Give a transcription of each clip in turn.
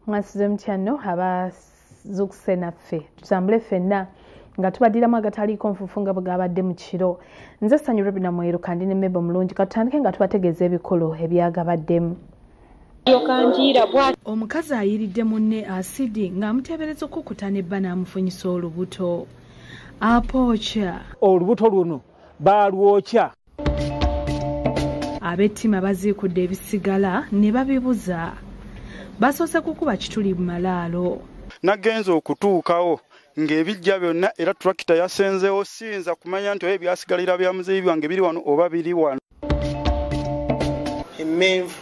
Mwasuze mutya nno abazukuse naffe, tutambule ffenna nga tubadiramu agataliiko nfuufu nga bwe gabadde mu kiro. Nze Ssanyu Robina Mweru kandi ne Mebo Mulungi. Katutandike nga tubategeeza ebikolo ebyagabaddemu. Omukazi ayiridde munne asidi ng'amuteebereza okukuta ne bba n'amufunyisa olubuto. Apookya olubuto luno baalwokya. Ab'ettima baziikudde ebisigala ne babibuza. Basoose kukuba kituli mu malaalo. Nagenze okutuukawo ng'ebijja byonna era tulakita yasenzeewo, siyinza kumanya nti oyo ebyasigalira bya muzeeyi bwange biri wano oba biri wano. Emmenvu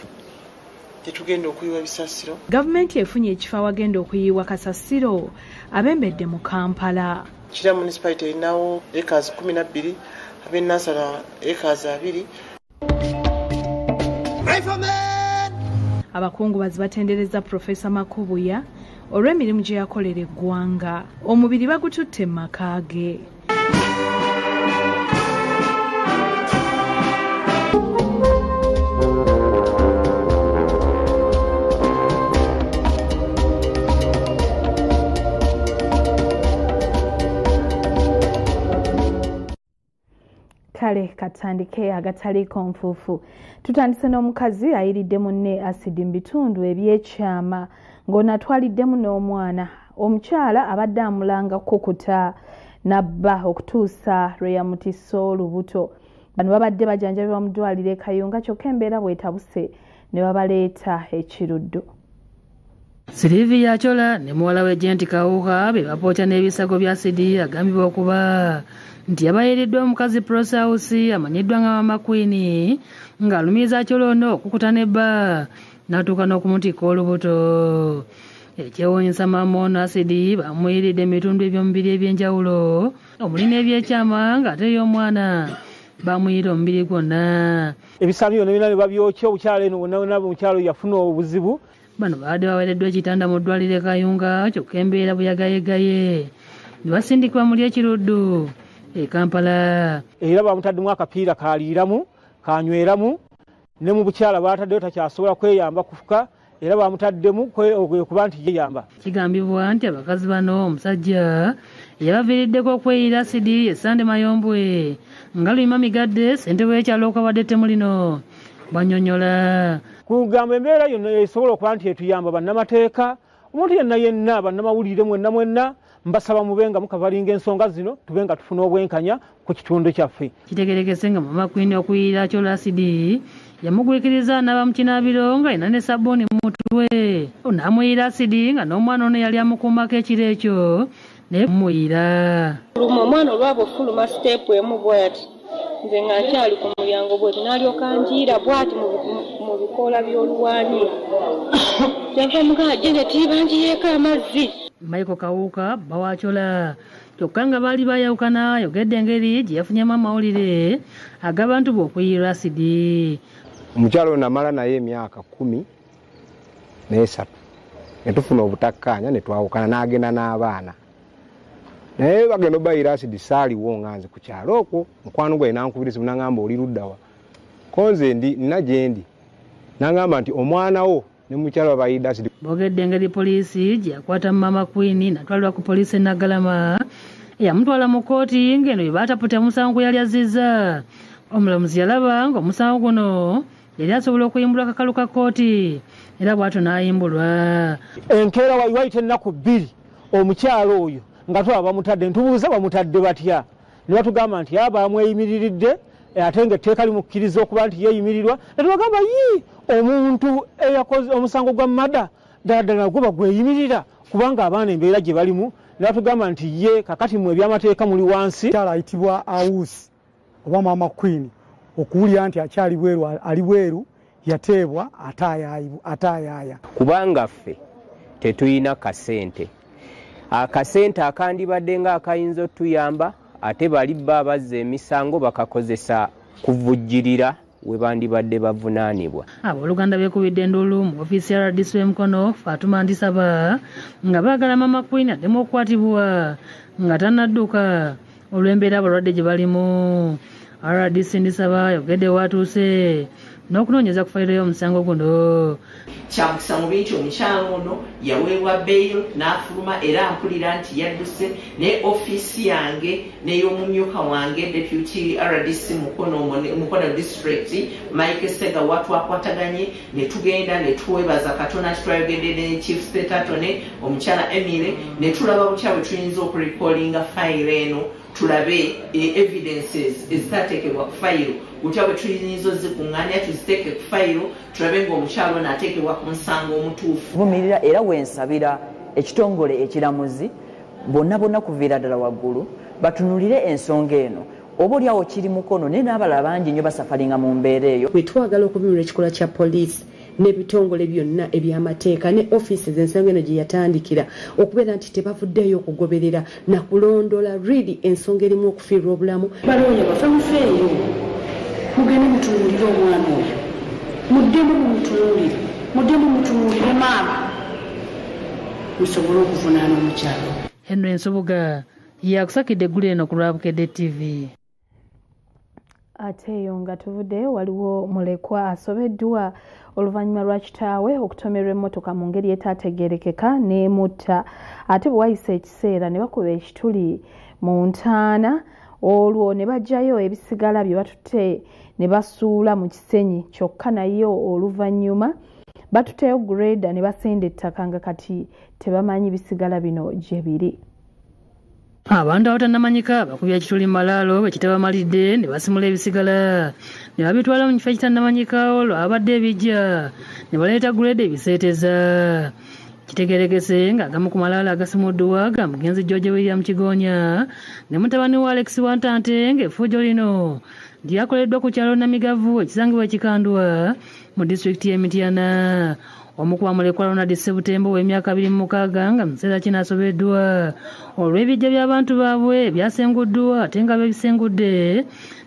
tetugenda okuyiwa bisasiro. Gavumenti efunye ekifo awagenda okuyiwa kasasiro abembedde mu Kampala. Kira municipality erinawo acres 12, ab'e Nansana acres 2. Abakungubazi batendereza Profesa Makubuya olw'emirimu gye yakolera eggwanga. Omubiri bagututte mu maka ge. Kale katandike agataliiko nfuufu. Tutandise n'omukazi ayiridde munne asidi mu bitundu ebyekyama ng'ono atwaliddemu n'omwana. Omukyala abadde amulanga kukuta n'abba okutuusa lwe yamutisse olubuto. Bano babadde bajanjabibwa mu ddwaliro e Kayunga kyokka embeera bw'etabuse ne babaleeta ekiruddu. Silivia Achola ne muwala we Jenti Kawuka be bapookya n'ebisago bya asidi agambibwa okuba nti yabayiiriddwa omukazi Prosausi amanyiddwa nga Mama Queen ng'alumiriza Achola ono okukuta ne bba n'atuuka n'okumutikka olubuto. Ekyewuunyisa maama ono asidi bamuyiiridde mu bitundu eby'omubiri eby'enjawulo omuli n'ebyekyama ng'ate y'omwana bamuyiira omubiri gwonna. Ebisambi byonna byonna ne babyokya, obukyala eno bwonna bwonna omukyala oyo yafuna obuzibu. Bano baadde baweereddwa ekitanda mu ddwaliro e Kayunga kyokka embeera buyagayegaye ne basindikibwa muli ekiruddu e Kampala. Era bamutaddemu akapiira kaliiramu kanyweramu, ne mu bukyala baataddeyo takyasobola kweyamba kufuka, era bamutaddemu kuba nti yeyamba. Kigambibwa nti abakazi bano omusajja yabaviiriddeko okweyiira asidi ye Sande Mayombwe nga Luyima Migadde ssentebe w'ekyalo okwabadde ettemu lino bwannyonnyola. Kugamba embeera yonna esobola okuba nti etuyamba bannamateeka, omuntu yenna yenna, bannamawulire mwenna mwenna, mbasaba mube nga mukavalinga ensonga zino tube nga tufuna obwenkanya ku kitundu kyaffe. Kitegerekese nga Mama Queen okuyiira Achola asidi yamugwikiriza n'aba mu kinaabiro ng'alina ne sabbuuni mu mutwe. N'amuyiira asidi nga n'omwana ono yali amukuumako ekiro ekyo naye mumuyiira. Lumu omwana olwaba ofuluma siteepu emu bw'ati, nze nga nkyali ku mulyango bw'ati n'alyoka njiira bw'ati mu bikoola by'oluwaanyi. Kyenva mugamba Janet banjiyeeko amazzi. Michael Kawuka bba wa Achola kyokka nga baali baayawukana ayogedde engeri gye yafunyemu amawulire ag'abantu b'okuyiirwa asidi. Omukyala ono namala naye emyaka 13 ne tufuna obutakkaanya ne twawukana n'agenda n'abaana. Naye bagenda obayiira asidi saaliwo nga nze ku kyalo okwo, mukwano gwe n'ankubiriza n'angamba oli ludda wa? Ko nze ndi nina gye ndi. N'angamba nti omwana wo ne mukyala babayiidde asidi. Boogedde engeri poliisi gye yakwata Mama Queen n'atwalibwa ku poliisi e Naggalama eyamutwala mu kkooti ng'eno bye baataputa omusango gwe yali azzizza. Omulamuzi yalaba ng'omusango guno yali asobola okuyimbulwa akakalu ka kkooti era bw'atyo n'ayimbulwa. Enkeera wayita ennaku 2 omukyala oyo nga tulaba bamutadde, ntubuuza bamutadde batya? Ne batugamba nti bamweyimiriridde ate ng'etteeka limukkiriza okuba nti yeeyimirirwa. Ne tubagamba yii omuntu eyakoze omusango gwa mada ddala ddala gwe bagweyimirira kubanga abaana embeera gye balimu. Ne batugamba nti ye kakati mmwe ebyamateeka muli wansi. Omukyala ayitibwa Ausi oba Mama Queen okuwulira nti akyali bweru, ali bweru yateebwa ataayaaya. Kubanga ffe tetulina kasente, akasente akandibadde nga akayinza otuyamba ate bali bba abazza emisango bakakozesa kuvujjirira we bandibadde bavunaanibwa. Abooluganda beekubidde enduulu mu ofiisi ya RDC w'e Mukono Fatuma Ndisaba nga baagala Mama Queen addemu okukwatibwa nga tannadduka olw'embeera abalwadde gye balimu. RDC Ndisaba ayogedde waatuuse n'okunoonyeza ku fayiro y'omusango guno. Kyamukisa mubi nti omukyala ono yaweebwa bail n'afuluma, era mpulira nti yadduse naye ofiisi yange n'ey'omumyuka wange deputy RDC Mukono district Mike Segawa twakwataganye ne tugenda ne tuwebaza Katonda nti twayogedde ne chief state attorney omukyala Emile ne tulaba butya bwe tuyinza okurecallinga fayiro eno, tulabe evidences ezitateekebwa ku fayiro, butya bwe tuyinza ozikuŋŋaanya tuziteeke ku fayiro, tulabe ng'omukyala ono ateekebwa ku musango omutuufu. Vumirira era wensabira ekitongole ekiramuzi bonna bonna kuviira ddala waggulu batunulire ensonga eno, oba oliawo kiri Mukono naye n'abalala bangi nnyo basafalinga mu mbeera eyo. Bwe twagala okubimira ekikolwa kya poliisi n'ebitongole byonna eby'amateeka ne offices ensonga eno gye yatandikira okubeera nti tebavuddeeyo okugoberera na kulondola really ensonga erimu okufiirwa obulamu. Balooya bafe mufeeyo, mugende mutunuulire omwana oyo, muddemu mumutunuulire, muddemu mutunuulire maama, musobole okuvunaana omukyalo. Henry Nsubuga yakusakidde eggulu eno ku lwa Bukedde TV. Ate eyo nga tuvuddeyo, waliwo mulekwa asobeddwa oluvannyuma lwa kitaawe okutomerwa emmotoka mu ngeri etaategeerekeka n'emutta, ate bwe wayise ekiseera ne bakuba ekituli mu ntaana, olwo ne baggyayo ebisigala bye batutte ne basuula mu kisenyi. Kyokka naye oluvannyuma batutteyo grader ne basenda ettaka, nga kati tebamanyi bisigala bino gye biri. Abantu abatannamanyika bakubye ekituli mu malaalo bwe kitabamalidde ne basimula ebisigala ne babitwala mu kifo ekitannamanyika, olwo abadde ebijja ne baleeta grader ebiseeteza. Kitegerekese ng'agamu ku malaalo agasimuddwa ga mugenzi George William Kigonya ne mutabani wa Alex Wantante, ng'effujo lino lyakoleddwa ku kyalo Namigavu ekisangibwa Ekikandwa mu disitulikiti y'e Mityana. Omu ku bamulekwa, Ronald Sebutembo ow'emyaka 26, nga mu kiseera kino asobeddwa olw'ebijja by'abantu baabwe byasenguddwa ate nga bebisengudde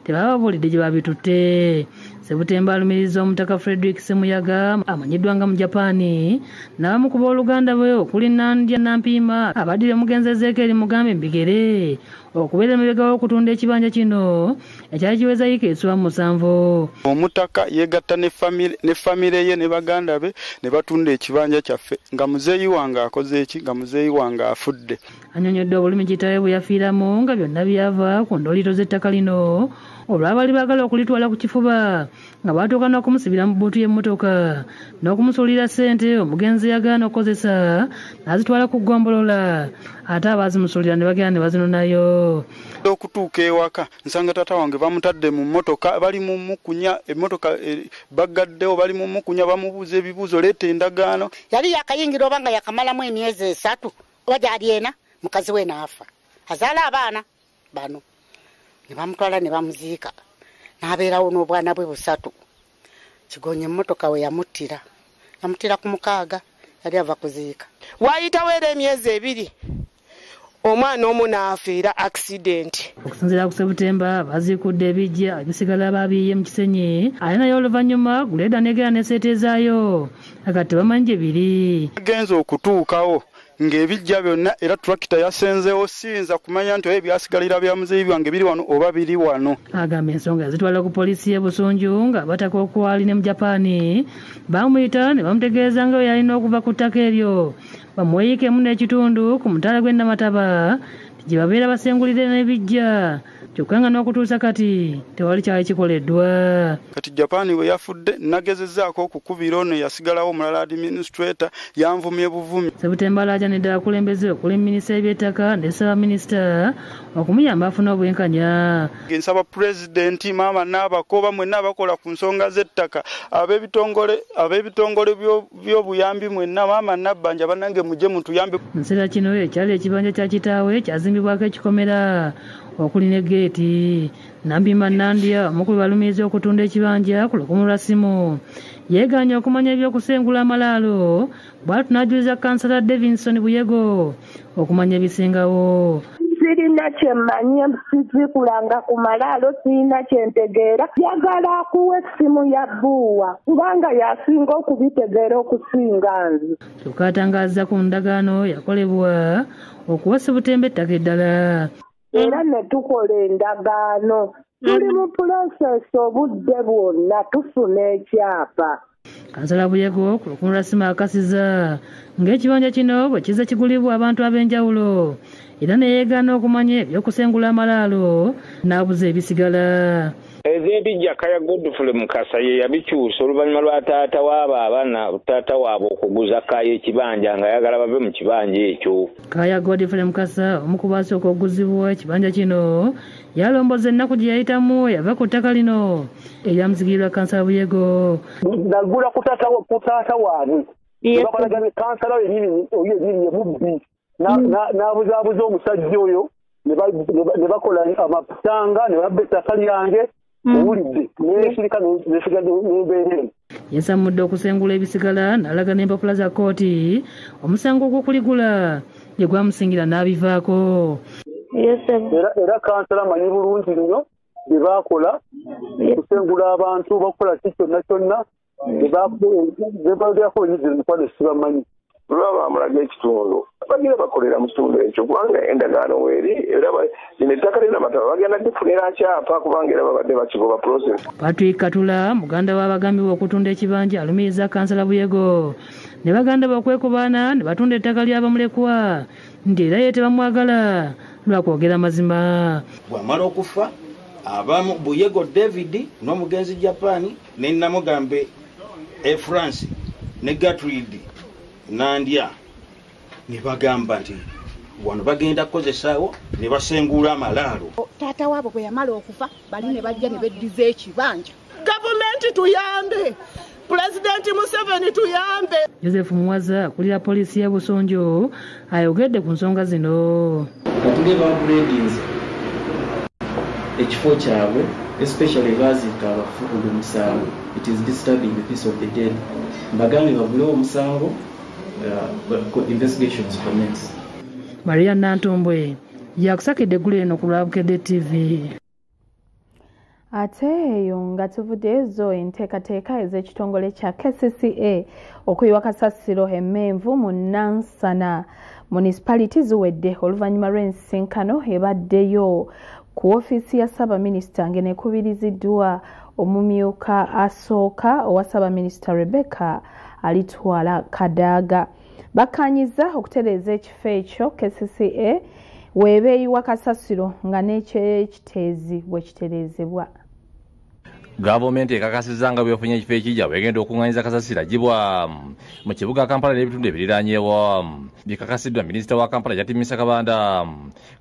tebababuulidde gye babitutte. Sebutembo alumiriza omutaka Frederick Semuyaga amanyiddwa nga mu Japaani n'abamu ku booluganda bwe okuli Nandya Nampiima abaddira omugenzi Ezeekeri Mugambe Mbigere okubeera emabega w'okutunda ekibanja kino ekyali kiweza yiika ezisoba mu 7. Omutaka yeegatta ne famire ye ne baganda be ne batunda ekibanja kyaffe nga muzeeyi wange akoze eki, nga muzeeyi wange afudde. Annyonnyodde obulumi kitaawe bwe yafiiramu, nga byonna byava ku ndooliro z'ettaka lino olwabali baagala okulitwala ku kifuba, nga baatuuka n'okumusibira mu bbuutu y'emmotoka n'okumusuulira ssente omugenzi yagaana okukozesa n'azitwala ku ggombolola, ate abaazimusuulira ne bagenda ne bazinonayo. Okutuuka ewaka nsanga taata wange bamutadde mu mmotoka, bali mu mukunya emmotoka baggaddewo, bali mu mukunya, bamubuuza ebibuuzo, leeta endagaano. Yali yakayingira oba nga yakamalamu emyezi 3 oba gyali 4, mukazi we n'afa, azaala abaana bano, ne bamutwala ne bamuziika n'abeerawo n'obwana bwe busatu. Kigonya emmotoka we yamuttira, yamuttira ku 6, yali ava kuziika. Waayitawo era emyezi 2, omwana omu n'afiira accident. Okusinziira ku Sebutemba, baziikudde ebijja ebisigala babiyiye mu kisenyi, ate naye oluvannyuma grader negera neseetezaayo, akati tebamanyi gye biri. Genza okutuukawo ng'ebijja byonna era tulakita yasenzeewo, siyinza kumanya nti oba ebyasigalira bya muzeeyi byange biri wano oba biri wano. Agamba ensonga yazitwala ku poliisi y'e Busunju, nga abataka okwali ne mu Japaani bamuyita ne bamutegeeza nga bwe yalina okuva ku ttaka eryo bamuweyiikemu n'ekitundu ku mutaala gw'e Namataba gye babeera basengulire n'ebijja, kyokka nga n'okutuusa kati tewali kyali kikoleddwa. Kati Japaani bwe yafudde, nagezezzaako okukubira ono yasigalawo omulala administrator, yanvumye buvumi. Sebutemba alaajanidde abakulembeze okuli minisita y'ebyettaka ne ssaabaminisita okumuyamba afune obwenkanya. Nsaba pulezidenti, maama n'abakoba mwenna abakola ku nsonga z'ettaka, ab'ebitongole by'obuyambi mwenna, maama Nabbanja, bannange mujje mutuyambe. Mu kiseera kino ekyali ekibanja kya kitaawe kyazimbibwako ekikomera okuli ne geeti. Nambima Nandya omukulu balumiriza okutunda ekibanja ku lukumu lwa ssimu yeegaanye okumanya ebyokusengula amalaalo, bw'atyo n'ajuliza kansala Davidson Buyego okumanya ebisingawo. Sirina kyemmanyi, sizikulanga ku malaalo, sirina kyentegeera. Njagala akuwa essimu ya bbuuwa kubanga yasinga okubitegeera okusinga nze. Kyokka atangaaza ku ndagaano yakolebwa okuwa Sebutemba ettaka eddala. Era ne tukola endagaano. Tuli mu process obudde bwonna tufuna ekyapa. Kansala Buyego ku lukumu lwa Sima akasiza ng'ekibanja kino bwe kizze kigulibwa abantu ab'enjawulo era ne yeegaana okumanya eby'okusengula amalaalo n'abuza ebisigala. Ez'empijja Kaya Godfrey Mukasa ye yabikyusa oluvannyuma lwa taata waabo abaana taata waabwe okuguza Kaya ekibanja ng'ayagala bave mu kibanja ekyo. Kaya Godfrey Mukasa omu ku baasooka okuguzibwa ekibanja kino yalomboza ennaku gye yayitamu yava ku ttaka lino eryamuzigirirwa Kansala Buyego. Nagula ku taata waabwe bakolaganye kansala yennyini oyo yennyini ye mubbi n'abuzaabuza omusajja oyo ne bakola amapitanga ne babba ettaka lyange owulidde nesirika nesigadde n'embeera eno. Yesamudde okusengula ebisigala n'alaga n'empapula za kkooti omusango ogw'okuligula gye gwamusingira n'abivaako. Era kansala amanyi bulungi nnyo bye baakola okusengula abantu bakola ki kyonna kyonna bebagerako benyizi mukwano sibamanyi. Lwaba bamulaga ekitundu bagira bakolera mu kitundu ekyo kubanga endagaano weeri era lino ettaka lina mataba bagenda kufunira kyapa kubanga era babadde bakigoba process. Patrick Katula muganda w'abagambibwa okutunda ekibanja alumiriza Kansala Buyego ne baganda be okwekubaana ne batunda ettaka ly'abamulekwa nti era ye tebamwagala lwa kwogera mazima. Bw'amala okufa abamu Buyego David n'omugenzi Japan ne Namugambe e France ne Gertrude Nandya ne bagamba nti wano bagenda kukozesaawo ne basengula amalaalo. Taata waabwe bwe yamala okufa bali ne bajja ne beddiza ekibanja. Gavumenti tuyambe, Pulezidenti Museveni tuyambe. Joseph Muwaza akulira poliisi y'e Busonjo ayogedde ku nsonga zino. Katule baguredinze ekifo kyabwe especially baziika abafu ogw'omusango. It is disturbing the peace of the dead. Mbagambye bagulewo omusango. Investigations commence. Maria Nantombwe yakusakidde eggulo eno ku lwa Bukedde TV. Ate eyo nga tuvudde ezo enteekateeka ez'ekitongole kya KCCA okuyiwa kasasiro emmenvu mu Nansana municipality ziwedde oluvannyuma lw'ensisinkano ebaddeyo ku ofiisi ya Ssaabaminisita ng'enekubiriziddwa omumyuka asooka owa Ssaabaminisita Rebecca Alitwala Kadaga. Bakkaanyizza okutereeza ekifo ekyo KCCA weebeeyiwa kasasiro nga n'ekyekiteezi bwe kitereezebwa. Gavumenti ekakasizza nga bwefunye ekifo ekijja bwegenda okuŋŋaanyiza kasasiro aggyibwa mu kibuga Kampala n'ebitundu ebiriraanyeewo. Bikakasiddwa minisita wa Kampala Jatimisa Kabanda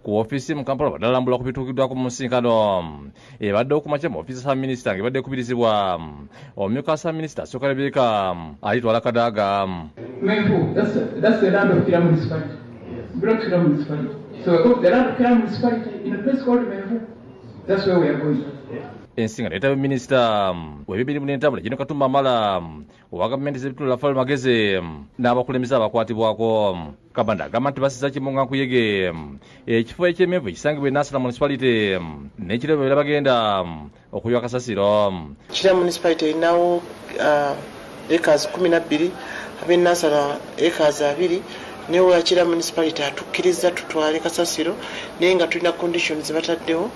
ku ofiisi mu Kampala badalambula ku bituukiddwako mu nsinkano ebadde okumakya mu ofiisi ya minisita ng'ebadde ekubirizibwa omumyuka wa minisita asooka Rebecca Alitwala Kadaga. Menfu, that's the land of Kira municipality. Belong to Kira municipality. So the land of Kira municipality in a place called Menfu, that's where we are going. Ensinga neetaba minisita w'ebyemirimo n'entambula Gen. Katumba Wamala owa gavumenti z'ebitundu Rafael Magezi n'abakulembeze abakwatibwako. Kabanda agamba nti basiza kimu nga nkuyege ekifo eky'emenvu ekisangibwa e Nansana municipality n'ekirabo era bagenda okuyiwa kasasiro. Kira municipality erinawo acres 12 ab'e Nansana acres 2 naye owa Kira municipality atukkiriza tutwale kasasiro naye nga tulina conditions bataddewo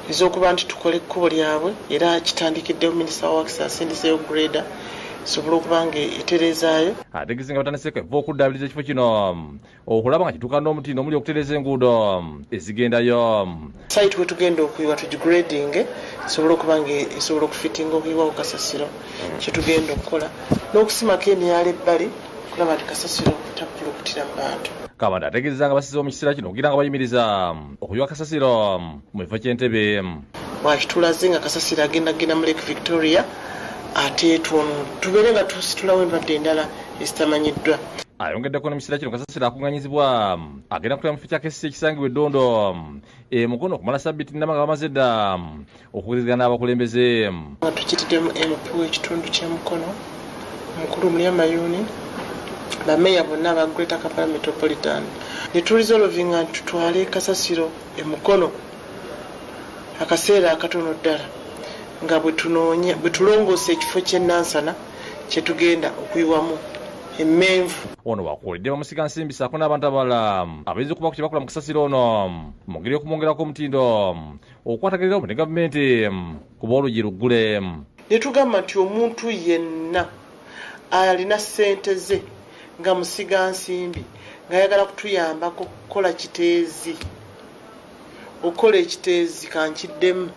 ez'okuba nti tukole ekkubo lyabwe era kitandikiddewo minisita wa Works asindiseeyo grader esobola okuba nga etereezaayo. Ategeeza nga batandiseeko evva okuddaabiriza ekifo kino okulaba nga kituuka n'omutindo omuli okutereeza enguudo ezigendayo. Site we tugenda okuyiwa tugigradinge esobole okuba nga esobola okufitinga okuyiwawo kasasiro kyetugenda okukola n'okusimako emyala ebbali okulaba nti kasasiro takulukutira mu bantu. Kabanda ategeeza nga basize mu kiseera kino okugira nga bayimiriza okuyiwa kasasiro mu kifo ky'Entebbe. Bwakitulaze nga kasasiro agenda genda mu Lake Victoria ate tubeere nga tusitulawo endwadde endala ezitamanyiddwa. Ayongeddeko ne mu kiseera kino kasasiro akuŋŋaanyizibwa agenda kutwala mu kifo kya KCCA ekisangibwa e Ddondo e Mukono okumala sabbiiti nnamba nga bamaze dda okuwulizigana n'abakulembeze. Nga tukitiddemu MP w'ekitundu ky'e Mukono omukulu Mulyamayuuni, bameeya bonna aba Greater Kampala Metropolitan ne turesolvinga nti tutwale kasasiro e Mukono akaseera akatono ddala nga bwe tulongoosa ekifo ky'e Nansana kye tugenda okuyiwamu Emenvu. Ono wakuwulidde bamusigansimbi ssaako n'abantu abalala abayinza okuba ku kye bakola mu kasasiro ono mu ngeri y'okumwongerako omutindo okukwataganira omu ne gavumenti kuba oluggi luggule. Ne tugamba nti omuntu yenna alina ssente ze nga musigansimbi ng'ayagala kutuyambako kukola kiteezi, okukola ekiteezi kankiddemu,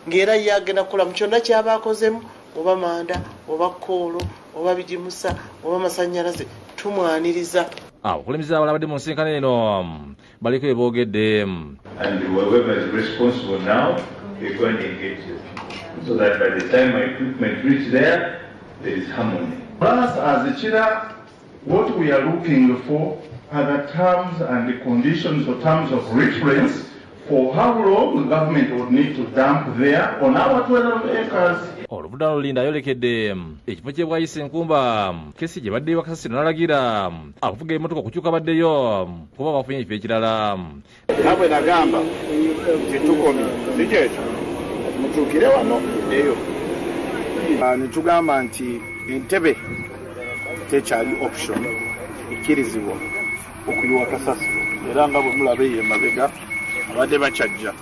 ng'era ye agenda kukola mu kyonna ky'aba akozemu, oba manda, oba kkoolo, oba bigimusa, oba masannyalaze, tumwaniriza. Abakulembeze abalala abadde mu nsisinkano eno baliko bye boogedde. And whoever is responsible now, we're going to engage them so that by the time my equipment reach there, there is harmony. For us as Kira, what we are looking for are the terms and the conditions or terms of reference for how long the government would need to dump there on our 12 acres. Oluvudde Lulinda ayolekedde ekifo ky'e Bwayise Nkumba kesi gye badde bakasasiro n'alagira abavuga emmotoka okukyuka baddeyo kuba bafunye ekifo ekirala. Nga bwe nagamba nti tukomye, si kyekyo, mutuukire wano tuddeyo. Ne tugamba nti Entebbe tekyali option ekkirizibwa okuyiwa kasasiro, era nga bwe mulaba eyo emabega abadde bakyajja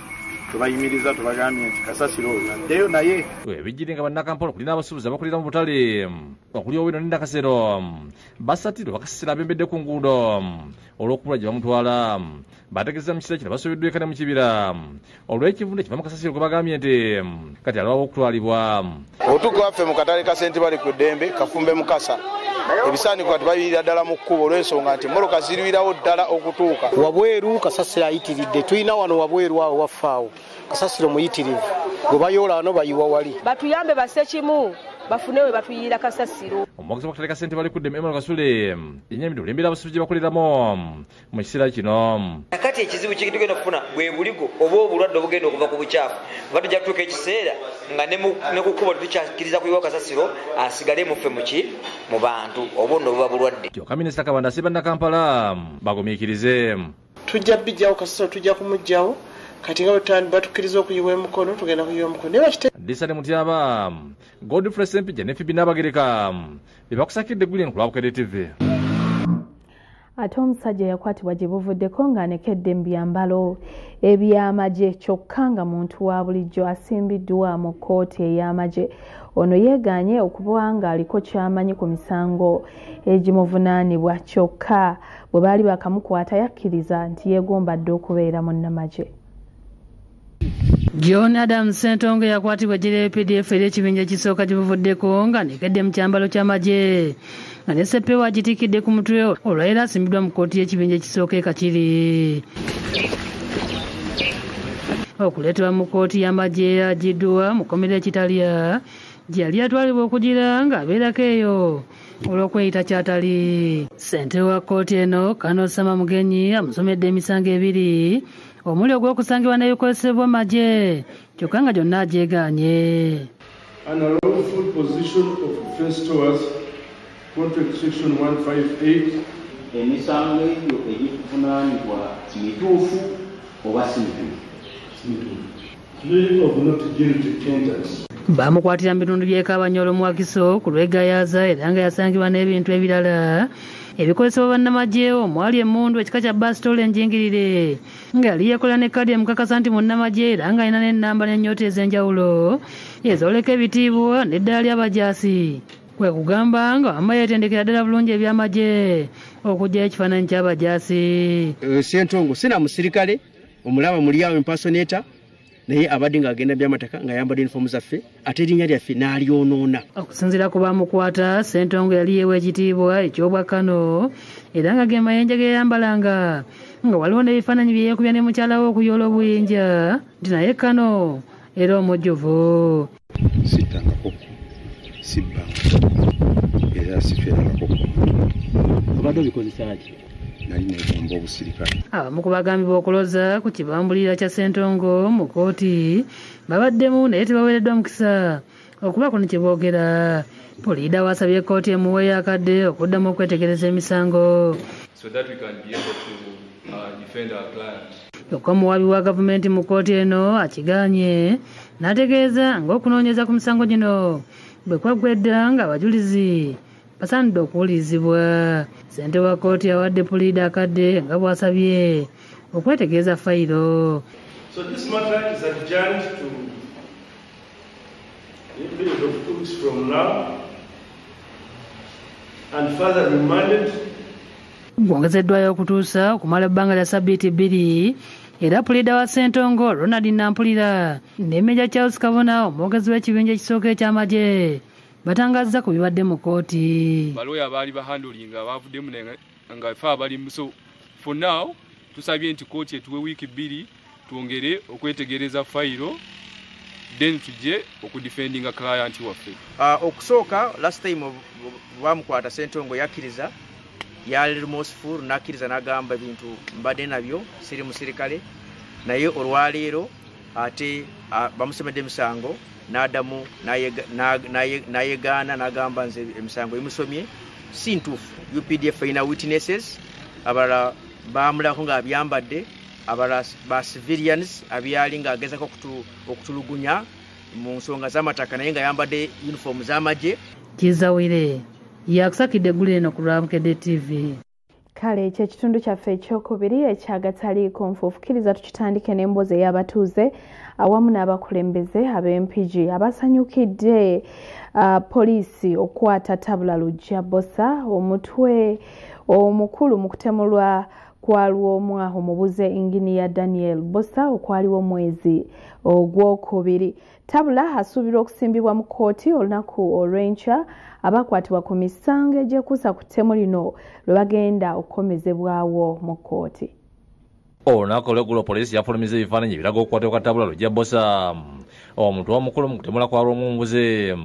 tubayimiriza, tubagambye nti kasasiro oyo addeyo naye. Ebijjiri nga bannakampala okuli n'abasuubuzi abakulira mu butale okuli Owino ne Nakasero basatirwa bakasasiro abembedde ku nguudo olw'okubula gye bamutwala. Bategeeza mu kiseera kino basuubiddwa eka ne mu kibira olw'ekivundu ekiva mu kasasiro gwe bagambye nti kati alwawo okutwalibwa. Otuuka waffe mu katale ka Ssentibali ku ddembe Kafumbe Mukasa, ebisaaniko kati babiyirira ddala mu kkubo olw'ensonga nti emmotoka zirwirawo ddala okutuuka. Wabweru kasasiro ayitiridde, tulina wano wabweru awo waffe awo kasasiro muyitirivu gwe bayoola wano bayiwa wali. Batuyambe basse kimu bafune we batuyiira kasasiro. Omwogezi w'akatale ka Ssentibali ku ddembe Emmanuel Kasule yennyamidde olw'embeera abasuubuzi gye bakoleramu mu kiseera kino. Kati ekizibu kye tugenda okufuna bwe buligo oba obulwadde obugenda okuva ku bukyafu, kuba tujja kutuuka ekiseera nga ne ku kkubo tetukyakkiriza kuyiwa kasasiro asigale muffe muki mu bantu, obwo nno buba bulwadde. Kyokka Minisita Kabanda asibye bannakampala bagumiikirize. Tujja bijjawo kasasiro, tujja kumuggyawo. Kati nga batukkiriza okuyiwa emikono, tugenda kuyiwa emikono. Disani Mutyaba, Godfrey Ssempijja ne Phoebe Nabagereka be bakusakidde eggulire ku lwa Bukedde TV. Ate omusajja yakwatibwa gye buvuddeko ng'anekedde mu byambalo eby'amagye kyokka nga muntu wa bulijjo asimbiddwa mu kkooti ey'amagye. Ono yeegaanye okuba ng'aliko ky'amanyi ku misango egimuvunaanibwa, kyokka bwe baali bakamukwata yakkiriza nti yeegomba dda okubeera munnamagye. John Adam Ssentongo yakwatibwa eggye lya UPDF eri ekibinja ekisooka gye buvuddeko ng'anekedde mu kyambalo ky'amagye nga ne ssepeewo agitikidde ku mutwe olwaleero asimbiddwa mu kkooti y'ekibinja ekisooka e Kakiri. Okuleetebwa mu kkooti y'amagye agiddwa mu kkomera e Kitalya gye yali atwalibwa okugira ng'abeerako eyo olw'okweyita ky'atali. Ssentebe wa kkooti eno Kano Sama Mugenyi amusomedde emisango ebiri omuli ogw'okusangibwa n'ebikozesebwa magye kyokka nga gyonna agyegaanye. An unlawful position of defense stores, contract section 158. Emisango egyo egikuvunaanibwa mituufu oba si mituufu? Plea of not guilty enters. Bamukwatira mu bitundu by'e Kabanyolo mu Wakiso ku lw'e Gayaza era nga yasangibwa n'ebintu ebirala ebikozesebwa bannamagye omwali emmundu ekika kya basitoola enjingirire nga yali yeekola ne kkaadi emukakasa nti munnamagye era ng'alina n'ennamba n'ennyota ez'enjawulo ezooleka ebitiibwa n'eddala ly'abajaasi. Kwe kugamba nga wamma yeetendekera ddala bulungi eby'amagye okuggyayo ekifaananyi ky'abajaasi. Ssentongo sina musirikale omulaba muli awo impersonator, naye abadde ng'agenda by'amataka ng'ayambadde yunifoomu zaffe ate erinnya lyaffe n'alyonoona. Okusinziira ku baamukwata, Ssentongo yali yeewa ekitiibwa eky'obwakano era nga ge mayinja ge yayambalanga nga waliwo n'ebifaananyi bye yeekubya ne mukyala we okuyoola obuyinja nti naye kano era omujjuvu. Sittangako, sibbangako, era siferangako ku muntu. Obadde obikozesa ki? Nali neegomba obusirikale. Abamu ku bagambibwa okuloza ku kibambulira kya Ssentongo mu kkooti babaddemu naye tebaweereddwa mukisa okubaako ne kye boogera. Puliida wasabye kkooti emuweeyo akadde okuddamu okwetegereza emisango. So that we can be able to defend our client. Kyokka omuwaabi wa gavumenti mu kkooti eno akigaanye n'ategeeza ng'okunoonyeza ku misango gino bwe kwaggwa edda ng'abajulizi basaanidde okuwulirizibwa. Ssentebe wa kkooti awadde puliida akadde nga bw'asabye okwetegereza fayiro. So this matter is adjourned to a period of 2 weeks from now and further remanded. Gwongezeddwayo okutuusa okumala ebbanga lya sabbiiti 2 era puliida wa Ssentongo Ronald Nampulira ne Meja Charles Kabona omwogezi w'ekibinja ekisooka eky'amagye batangazza ku bibadde mu kkooti. Balooya abaali bahandolinga bavuddemu nga fe abalimu, so for now tusabye nti kkooti etuwe wiiki 2 twongere okwetegereza fayiro then tujje okudefendinga client waffe. Okusooka last time bamukwata Ssentongo yakkiriza, yali remorseful n'akkiriza n'agamba ebintu mbadde nabyo siri musirikale, naye olwaleero ate bamusomedde emisango n'addamu n'ayegaana n'agamba nze emisango emusomye si ntuufu. UPDF erina witnesses, abalala bamulako ng'abyambadde, abalala ba civilians abyali ng'agezako okutulugunya mu nsonga z'amataka naye ng'ayambadde uniform z'amagye. Kizawire yakusakidde eggulu eno ku lwa Bukedde TV. Kale ekyo ekitundu kyaffe ekyokubiri ekyagataliiko nfuufu, kkiriza tukitandike n'emboozi ey'abatuuze awamu n'abakulembeze ab'Empigi abasanyukidde poliisi okukwata Tabula Luggya Bbosa, omutwe omukulu mu kutemulwa kwa Lwomwa omubuze Inginiya Daniel Bbosa okwaliwo omwezi ogwokubiri. Tabula asuubirwa okusimbibwa mu kkooti olunaku olw'enkya abakwatibwa ku misango egyekuusa ku ttemu lino lwe bagenda okukomezebwawo mu kkooti. Olunaku olweggulo poliisi yafulumiza ebifaananyi ebiraga okukwatibwa kwa Tabula Luggya Bbosa, omuntu omukulu mu kutemula kwa Lwomwa omubuze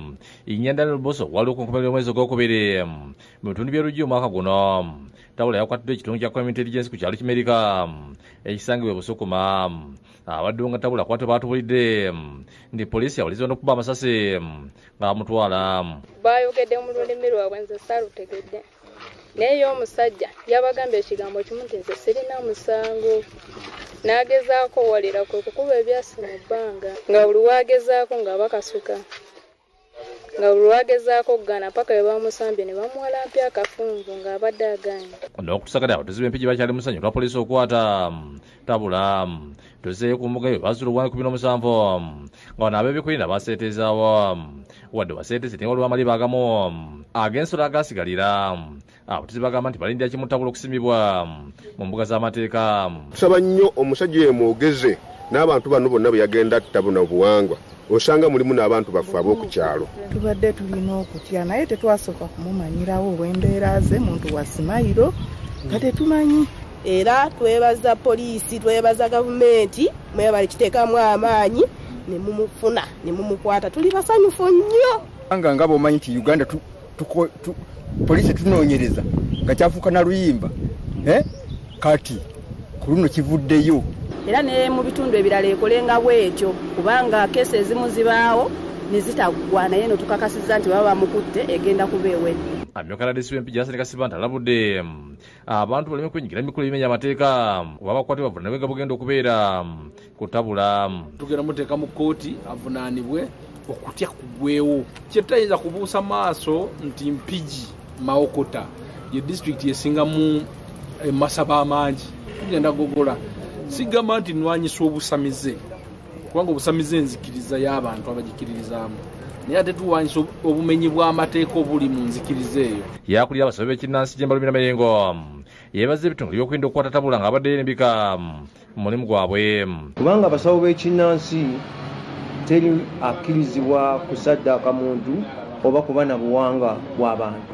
Inginiya Daniel Bbosa okwaliwo ku nkomerero y'omwezi ogwokubiri mu bitundu by'e Lujja omwaka guno. Tabula yakwatiddwa ekitundu kya Crime Intelligence ku kyalo Kimerika ekisangibwa e Busukuma. Abaddewo nga Tabula akwatibwa baatubulidde nti poliisi yawulizibwa n'okuba amasasi nga bamutwala. Baayogedde mu lulimi lwabwe nze saalutegedde, naye ye omusajja yabagambye ekigambo kimu nti nze sirina musango, n'agezaako owalira kwe kukuba ebyasi mu bbanga nga buli waagezaako nga bakasuka, nga buli lwagezaako okugaana paka bwe bamusambye ne bamuwalampya akafunvu ng'abadde agaanye. N'okutusakati abatuuze b'Empigi bakyali musanyu olwa poliisi okukwata Tabula. Tuzeeyo ku mbuga eyo bazuula obwa 17 nga bano ab'ebikwinda baseetezaawo, wadde baseeteze naye waliwo amaliba agamu ag'ensolo agaasigalira. Abatuuze bagamba nti balindira kimu Tabula okusimibwa mu mbuga z'amateeka. Tusaba nnyo omusajja oyo mwogeze n'abantu bano bonna bwe yagenda atta buno obuwangwa, osanga mulimu n'abantu baffe ab'oku kyalo. Tubadde tulina okutya naye tetwasooka kumumanyirawo olw'embeera ze, muntu wa simayiro nga tetumanyi. Era twebaza poliisi, twebaza gavumenti, mwebale kiteekamu amaanyi ne mumufuna ne mumukwata, tuli basanyufu nnyo. Nga bw'omanyi nti Uganda poliisi tunoonyereza nga kyafuuka na luyimba, kati ku luno kivuddeyo. Era ne mu bitundu ebirala ekolenga bw'etyo, kubanga keesi ezimu zibaawo ne zitaggwa, naye no tukakasizza nti baba bamukutte egenda kuba ewedde. Amyuka RDC w'Empigi Hassan Kasibante alabudde abantu baleme kwenyigira mu mikolo emenya amateeka kuba abakwatibwa bavunaanibwe nga bugenda okubeera ku Tabula. Tugenda muteeka mu kkooti avunaanibwe okutya kugwewo. Kye tutayinza kubuusa maaso nti Mpigi Mawokota ye disitulikiti esingamu emasaba amangi. Tugenda gogola. Sigamba nti nwanyisa obusamize, kubanga obusamize enzikiriza y'abantu abagikiririzaamu, naye ate tuwanyisa obumenyi bw'amateeka obuli mu nzikiriza eyo. Yakulira abasawo b'ekinnansi Jemba Lumira Mayengo yeebaza ebitongole by'okwerinda okukwata Tabula ng'abadde yeerimbika mu mulimu gwabwe. Kubanga abasawo b'ekinnansi teri akkirizibwa kusaddaaka muntu oba kuba na buwangwa bw'abantu.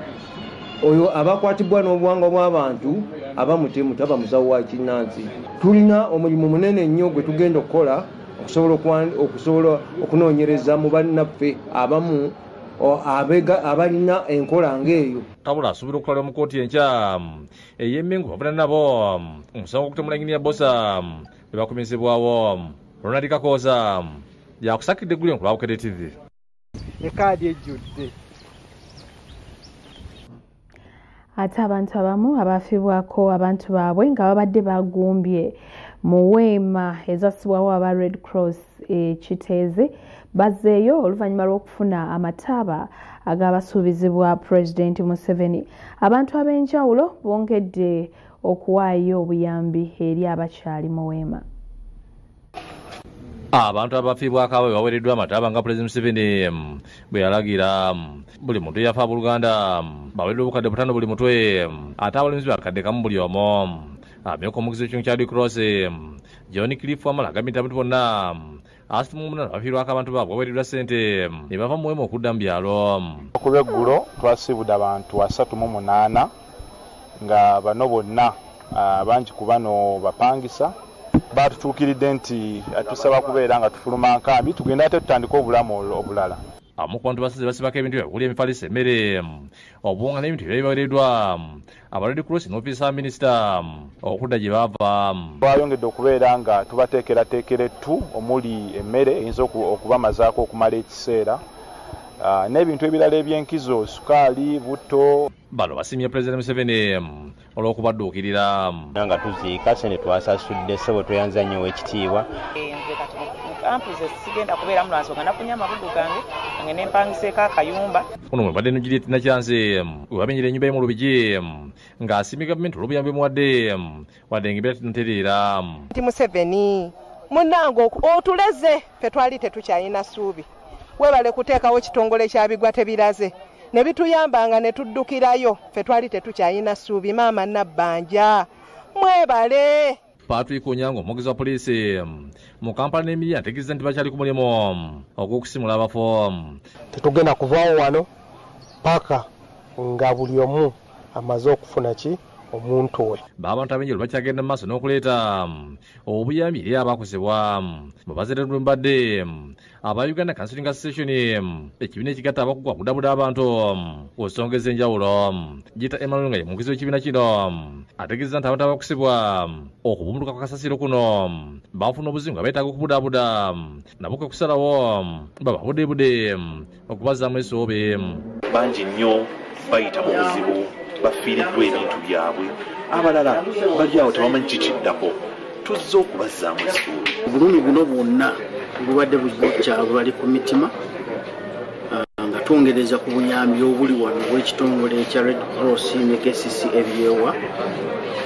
Oyo abakwatibwa n'obuwangwa bw'abantu aba mutemu, taba musawo wa kinnansi. Tulina omulimu munene nnyo gwe tugenda okukola okusobola okunoonyereza mu bannaffe abamu abalina enkola ng'eyo. Tabula asuubirwa okutwalibwa mu kkooti enkya ey'Emmengo bavunaana nabo omusango gw'okutemula Inginiya Bbosa bwe bakomezebwawo. Ronald Kakooza yakusakidde eggulu ku lwa Bukedde TV. Ekaadi ejjudde. Ate abantu abamu abafiibwako abantu baabwe nga babadde bagumbye mu weema ezassibwawo aba Red Cross e Kiteezi Bazzeeyo oluvannyuma lw'okufuna amataaba agabasuubizibwa Pulezidenti Museveni. Abantu ab'enjawulo bongedde okuwaayo obuyambi eri abakyali mu weema. Abantu abafiibwako abo baweereddwa amataaba nga Pulezidenti Museveni bwe yalagira. Buli muntu eyafa abooluganda baweereddwa obukadde 5 buli mutwe, ate abalenzi bakadde 1 buli omu. Amyuka omugizi w'ekitundu kya Red Cross John Cliff Wamala agambye nti abantu bonna 38 bafiirwako abantu baabwe baweereddwa ssente ne bava mu weema okudda mu byalo. Ku lw'eggulo twasiibudde abantu 38 nga bano bonna bangi ku bano bapangisa. Batutuukiridde nti tusaba kubeera nga tufuluma nkambi tugenda ate tutandike obulamu obulala. Abamu ku bantu basize basibako ebintu byabwe okuli emifaliso, emmere, obuwunga n'ebintu ebirala bibaweereddwa aba Red Cross n'ofiisa wa minisita okudda gye bava. Twayongedde okubeera nga tubateekerateekera ettu omuli emmere eyinza okubamazaako okumala ekiseera n'ebintu ebirala ebyenkizo, sukaali, butto. Bano basiimye Pulezidenti Museveni olw'okubadduukirira. Nga tuziika ssente twasasudde, ssebo tweyanza nnyo ow'ekitiibwa. Nze kati mu kampu ze sigenda kubeeramu lwa nsonga nafunye amabugo gange nge ne mpangiseeko akayumba. Ono mwe badde ne Juliet Nakyanzi we bamenyera ennyumba ye mu Lubigi ng'asiimye gavumenti olw'obuyambi emuwadde wadde ng'embeera tenatereera. Nti Museveni munnange otuleze ffe twali tetukyalina ssuubi, weebale kuteekawo kitongole kya Bigwa Tebiraze ne bituyambanga ne tuddukirayo, ffe twali tetukyalina ssuubi. Maama Nabbanja mwebale. Patrick Onyango omwogezi wa poliisi mu Kampala n'Emiria ategeezezza nti bakyali ku mulimu ogw'okusimula abafo. Tetugenda kuvaawo wano paka nga buli omu amaze okufuna ki omuntu we. Abantu ab'enjawulo bakyagenda mu maaso n'okuleeta obuyambi eri abakozebwa mu bazadde mbadde aba Uganda Counseling Association, ekibiina ekigatta abakugu okudabuda abantu ku nsonga ez'enjawulo. Gita Emmanuel nga ye mwogezi w'ekibiina kino ategeezezza nti abantu abakusibwa okubumbuluka kwa kasasiro kuno bafuna obuzibu nga beetaaga okubudaabuda nabo kwe kusalawo bababudeebude okubazzaamu essuubi. Bangi nnyo bayita mu buzibu, bafiiriddwa ebintu byabwe, abalala bali awo tebamanyi kikiddako. Tuzze okubazzaamu essuubi. Obulumi buno bwonna bubadde bukyabali ku mitima nga twongereza ku buyambi obuli wano obw'ekitongole ekya Red Cross ne KCC ebyewa,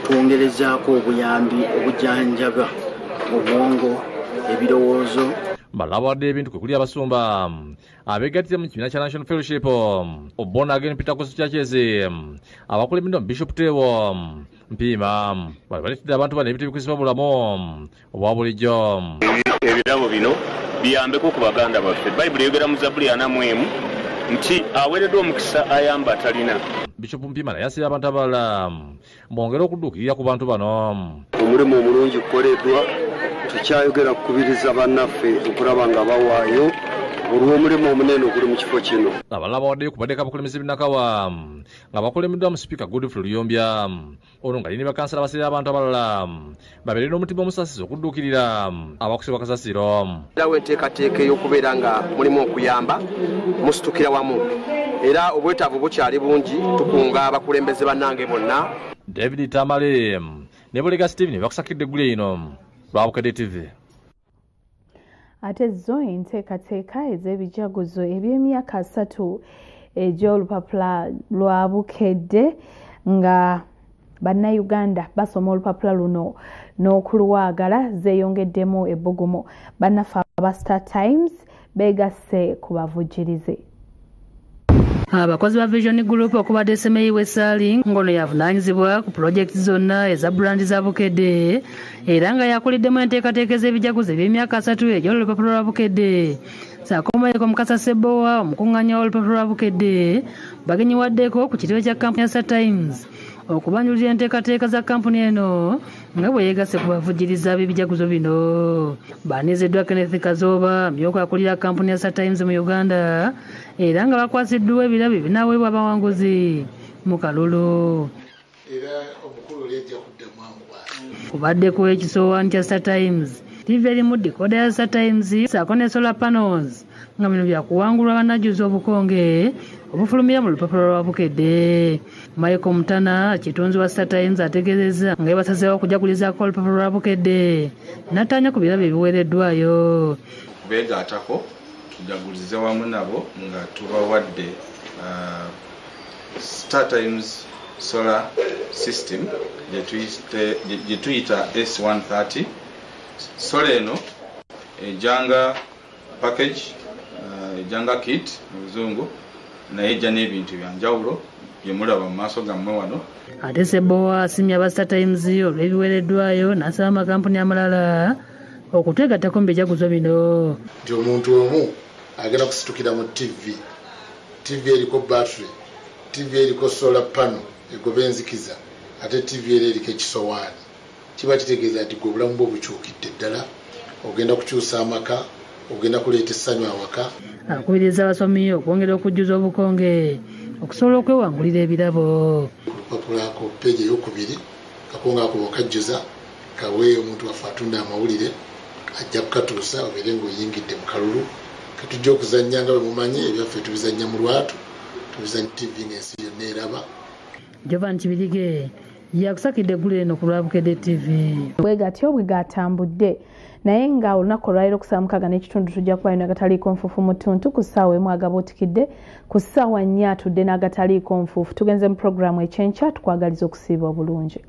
twongerezaako obuyambi obujjanjaba obwongo, ebirowoozo. Balabawadde ebintu kwe kuli abasumba abeegattira mu kibiina kya National Fellowship Born Again Pentecostal Churches abakulembeddwa Bishop Teo Mpiima bali baleetedde abantu bano ebintu ebikozesebwa mu bulamu obwa bulijjo. Ebirabo bino biyambeko ku baganda baffe. Bayibuli eyogera mu Zabbuli 41 nti aweereddwa omukisa ayamba atalina. Bishop Mpiima naye asabye abantu abalala bongere okudduukirira ku bantu bano. Omulimu omulungi gukoleddwa, tukyayogera kukubiriza bannaffe okulaba nga bawaayo olw'omulimu omunene oguli mu kifo kino. Abalala bawaddeyo kubaddeko abakulembeze b'Nakawa nga bakulembeddwa mu Sipiika Godfrey Luyombya, ono nga alina bakansala baseera abantu abalala babeere n'omutima omusaasizi okudduukirira abakusibwa kasasiro. Erawo enteekateeka ey'okubeera nga mulimu okuyamba musitukira wamu, era obwetaavu bukyali bungi, tukunga abakulembeze bannange bonna. David Tamale ne Bulega Steven bakusakidde eggulu eno lwa Bukedde TV. Ate zo enteekateeka ez'ebijaguzo eby'emyaka 3 egy'olupapula lwa Bukedde nga bannayuganda basoma olupapula luno n'okuluwaagala zeeyongeddemu ebbugumu. Bannaffe aba Star Times beegasse ku bavujjirize. Abakozi ba Vision Group okubadde Semeyi Wesali ng'ono yavunaanyizibwa ku pulojekiti zonna eza brand za Bukedde era nga yakuliddemu enteekateeka ez'ebijaguzo eby'emyaka 3 egy'olupapula lwa Bukedde. Ssaako Michael Mukasa Ssebbowa omukuŋŋaanya w'olupapula lwa Bukedde bagenyiwaddeko ku kitebe kya kampuni ya Star Times okubanjulira enteekateeka za kampuni eno nga bwe yeegasse ku bavujjiriza b'ebijaguzo bino. Baaniziddwa Kenneth Kazooba myuka akulira kampuni ya Star Times mu Uganda era nga bakwasiddwa ebirabo ebinaaweebwa abawanguzi mu kalulu. Era omukulu oli ajja kuddamu angu. Kubaddeko ekisowaani kya Star Times, TV erimu decoder ya Star Times ssaako ne solar panels nga bino byakuwangulwa bannajjuza obukonge obufulumira mu lupapula lwa Bukedde. Michael Mutana kitunzi wa Star Times ategeezezza nga yebasazeewo okujagulizaako olupapula lwa Bukedde n'attaanya ku birabo ebiweereddwayo. Beegattako Tujagulize wamu nabo nga tubawadde Star Times solar system gye tuyita S130. Solar eno ejjanga package, ejjanga kit mu Luzungu, naye ejja n'ebintu byanjawulo bye mulaba mu maaso gammwe wano. Ate Ssebowa asiimye aba Star Times olw'ebiweereddwayo n'asaba amakampuni amalala okutwegattako mu bijaguzo bino. Nti omuntu omu agenda kusitukira mu TV, TV eriko battery, TV eriko solar panel egoba enzikiza, ate TV era eriko ekisowaani. Kiba kitegeeza nti gwe obulamu bwo bukyukidde ddala, ogenda kukyusa amaka, ogenda kuleeta essanyu awaka. Akubiriza abasomi okwongera okujjuza obukonge okusobola okwewangulira ebirabo. Olupapula ku peegi eyokubiri kakonge ako bw'okajjuza kawe omuntu waffe atunda amawulire ajja kukatuusa obeere ng'oyingidde mu kalulu ketujja okuzannya. Nga bwe mumanyi, ebyaffe tubizannya mu lwatu, tubizannya TV ng'ensi yonna eraba. Jovan Kibirige yakusakidde eggulu eno ku lwa Bukedde TV. Bwe gatyo bwe gatambudde, naye nga olunaku olwaleero ku 6:15 tujja kuba n'agataliiko nfuufu mu ttuntu ku ssaawa 1, agabuutikidde ku ssaawa 4 atudde n'agataliiko nfuufu. Tugenze mu puroguraamu ekyenkya. Tukwagaliza okusiiba obulungi.